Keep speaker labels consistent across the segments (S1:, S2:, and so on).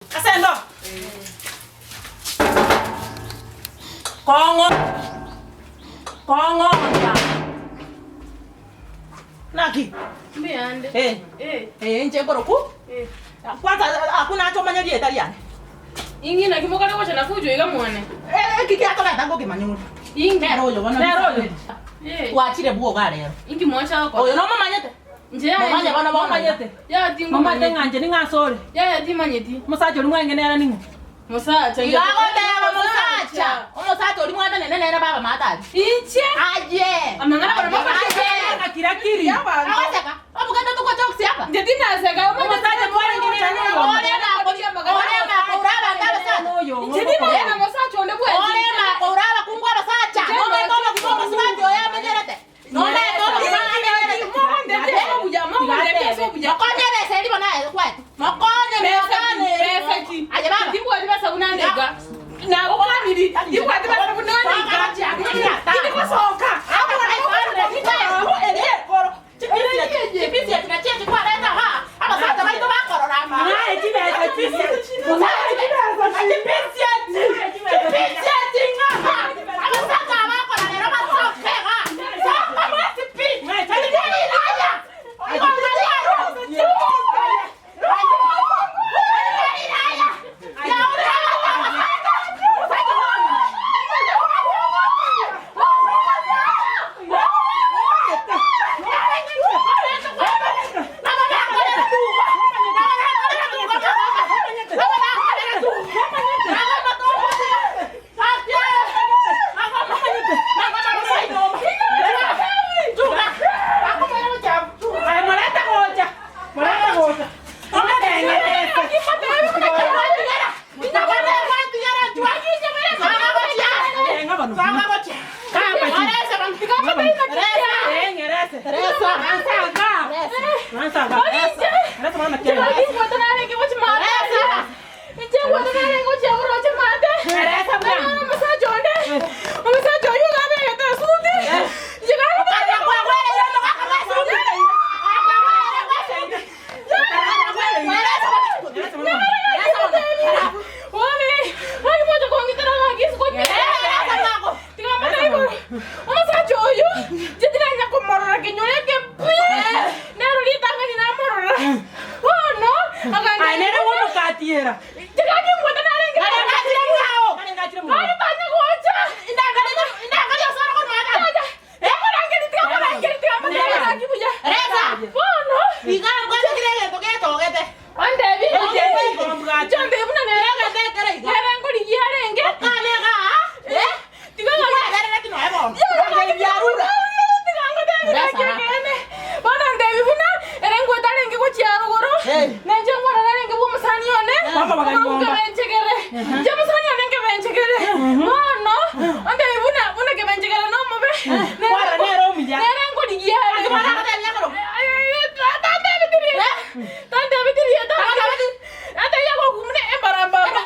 S1: Ase endo kong'o kong'onta naki
S2: Mbuyande.
S1: Eh.
S2: Eh.
S1: Eh, inche nkoroku
S2: Eh.
S1: kwanza akwo nache omanye rieta riane
S2: Inki naki mokare gocha na fujo iga mwane?
S1: Eh, eki giakoreta nkokemanya ore
S2: Inki?
S1: nere oyo bono
S2: Nere oyo? Eh.
S1: twachire bwoga rero
S2: Inki mwacha gokora?
S1: oyo nomomanyete
S2: Inche yaya
S1: Momanye bono bono.
S3: Momanyete.
S2: Yaya tingo
S3: Momanyete ng'a inche ning'o ase ore.
S2: Yaya timanyeti.
S3: Omosacha oria mwenge nere ning'o?
S2: Mosacha.
S1: Iga agoteba mosacha omosacha oria mwatenene nere baba matari
S2: Inche.
S1: aye
S2: Amang'ana bara
S1: Aye.
S3: Akira kiri.
S1: Agoseka obogende tugochokisia apa
S2: Inche tinaseka.
S3: Omosacha mwarenge nere ning'o?
S1: Ore makore abanto abasacha
S3: Oyo.
S2: Inche timanyeti mosacha onde bwensi.
S1: ore makore abakungu abasacha nomanyete obogima omosubati oyo amenyerete nomanyete obogima amenyerete mokonye ebesa eria bono aye kwete mokonye mekane aye baba
S2: Tibwati besa buna ndega. Nagokwaniri. Tibwati besa buna ndega.
S1: Tindikosoka.
S3: Naye chibesa chisi. Naye chibesa chisi. Aye, morete gocha. Morete gocha. Tenga bono. Eh, ng'erese. Ansaga. Ansaga. Resa mwana kera.
S2: Omosacha oyo nchetiranya komorora kinyore kepi nero ritang'ani namorora bono
S3: Aye, nere gwomokatiera.
S2: tikakingwete narenge tanya gocha tigakorangeri tigakorangeri buya bono ondebi chondebi buna nere nkorigia arenge bono ndebi buna ere ngwete arenge gochia rogoro nenche ngwarora arenge bwa omosani one
S3: Mama bakanyomba.
S2: nkebenchegere nche mosani one nkebenchegere bono ondebi buna buna kebenchegere nomobe
S3: Kwara nere omuya.
S2: nere nkorigia arenge tandebitirie tandebitirie gokumune embarambamba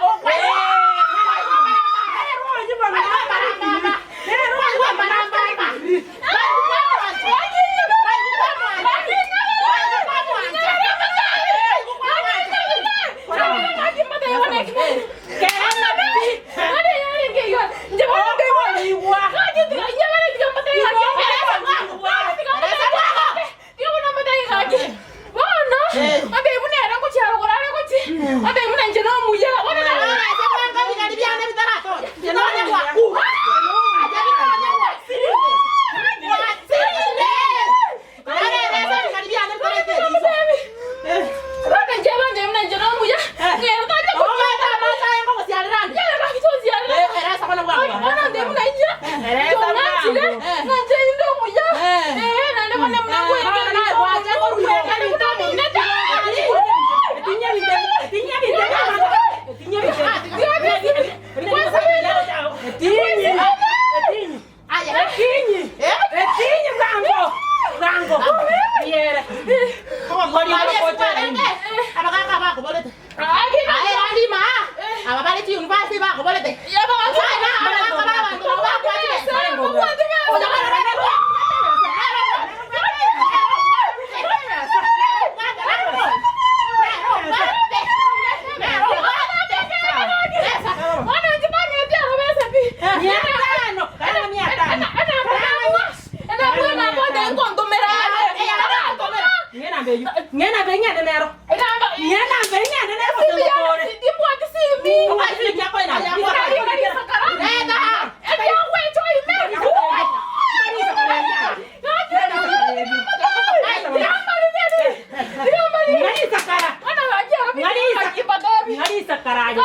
S3: Karaye.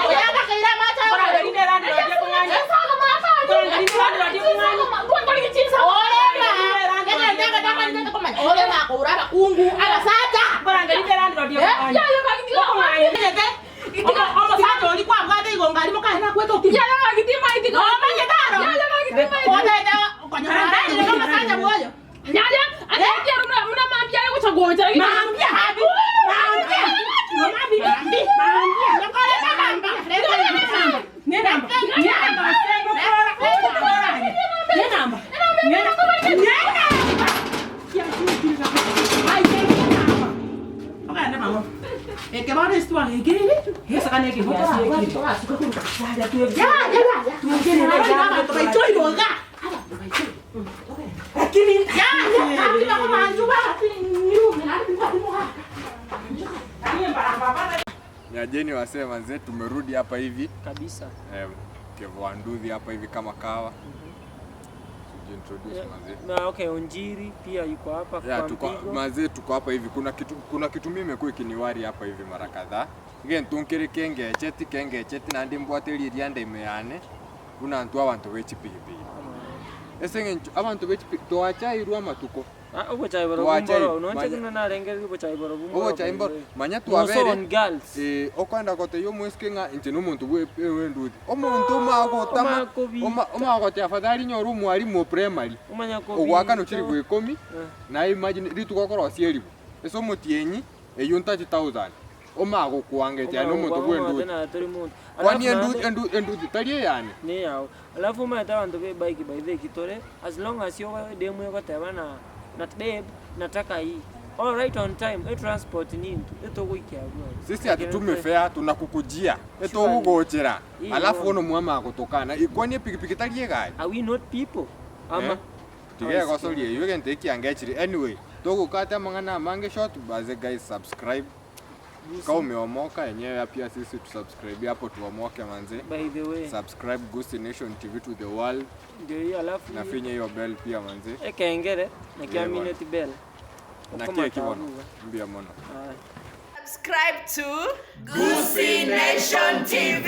S1: Oyagakeire amache orema akoura abakungu abasacha omosacha ori kwabwate igonga arimo kare nakwete okima nomanyete aro otete okonyora omosacha bwoyo
S4: Nyajeni wasee manze, tumerudi hapa hivi
S5: kabisa.
S4: Kevo Nduthi hapa hivi kama kawa. Tujiintroduce manze.
S5: Na okay, Onjiri pia yuko hapa
S4: Yeah,
S5: kwa
S4: tuko
S5: mpigo.
S4: manze, tuko hapa hivi. Kuna kitu mimi imekuwa ikiniwari hapa hivi mara kadhaa. Ngentunkire kengecheti kengecheti nandi mbwate riria ndime yane buna ntu abantu b'echipikipiki ese ng'encho abantu b'echipiki twachairwe amatuko
S5: Ah, obochai boro
S4: Twachai,
S5: bumboro. Nonche
S4: manya-
S5: buna narengereria obochai boro bumboro.
S4: obochai mboro manya
S5: More so
S4: twabere
S5: on girls.
S4: Okwenda goteia omwesike ng'a inche na omonto bwe enduthi omonto omagotama
S5: Omakobita.
S4: omagote afadhali nyore omwalimu o primary
S5: Omanya kobita.
S4: ogwakana chiribu ikomi
S5: Eh.
S4: na imagine rituko okorosia eribu ase omotienyi eywo 30,000 omagokwangete yaani omonto bwe enduthi
S5: Tena tori muntu.
S4: kwani
S5: Alafu
S4: enduthi
S5: naende-
S4: enduthi tari eyane
S5: ni yao. Alafu umaete abanto be bike by the kitore as long as yo demu egoteba na na babe nataka hii. All right on time. E transport ni intu etogoikia bwa.
S4: Sisi hatutume fare tunakukujia etogogochera
S5: Hii
S4: alafu
S5: ono.
S4: ono mwama agotokana kwani epikipiki tari egari
S5: Are we not people? Ama
S4: Eh, tigegocoria eywo egento ekiangechire anyway togokate amang'ana amange short baze guys subscribe kama umeomoka yenyewe pia sisi tusubscribe hapo tuomoke manze
S5: by the way
S4: subscribe Gusii Nation TV to the world
S5: ndio hiyo alafu
S4: na finya hiyo bell pia manze
S5: ekengere na kia
S4: Yeah,
S5: minute bell.
S4: na
S5: Okoma
S4: kia kibono
S5: tabuga.
S4: mbia mono
S5: Aye.
S6: Subscribe to Gusii Nation TV.